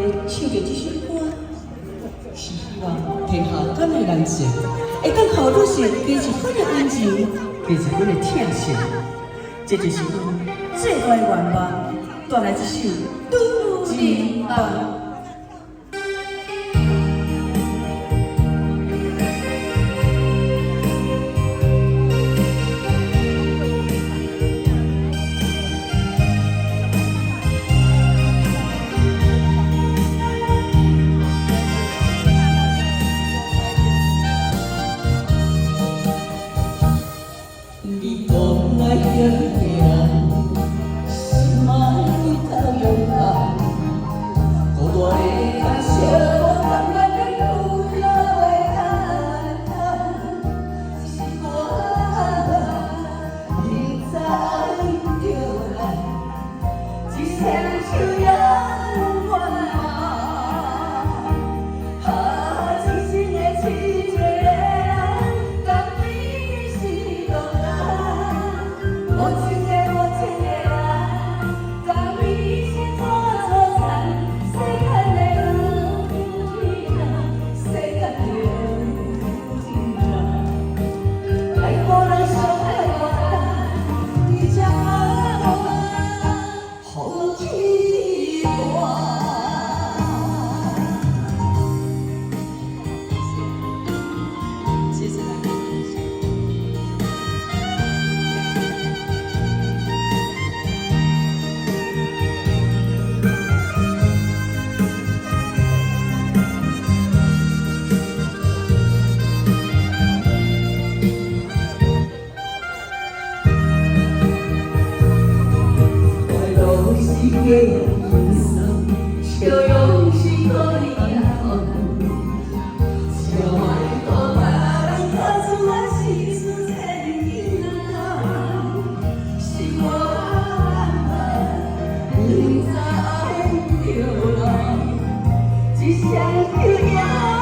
唱著這首歌，是希望天下間的男性會當予女性加一分的溫柔，加一分的疼惜。這就是阮最大的願望。帶來這首《女人夢》。你講愛彼個人，心愛到勇敢，孤單的空寂無甘願的苦樂的擔，是我不知著來，一生樹永遠啊，一生的痴一個人，甘比是孤單。無情的無情的人，甘比是做做田，世間的女人，世間的女人，愛予人傷害偌重，你才放棄我。謝謝大家。快樂是假輕鬆，笑容是可憐。只要莫予別人看出來是出千金啊，是我不知愛著人，一聲叫。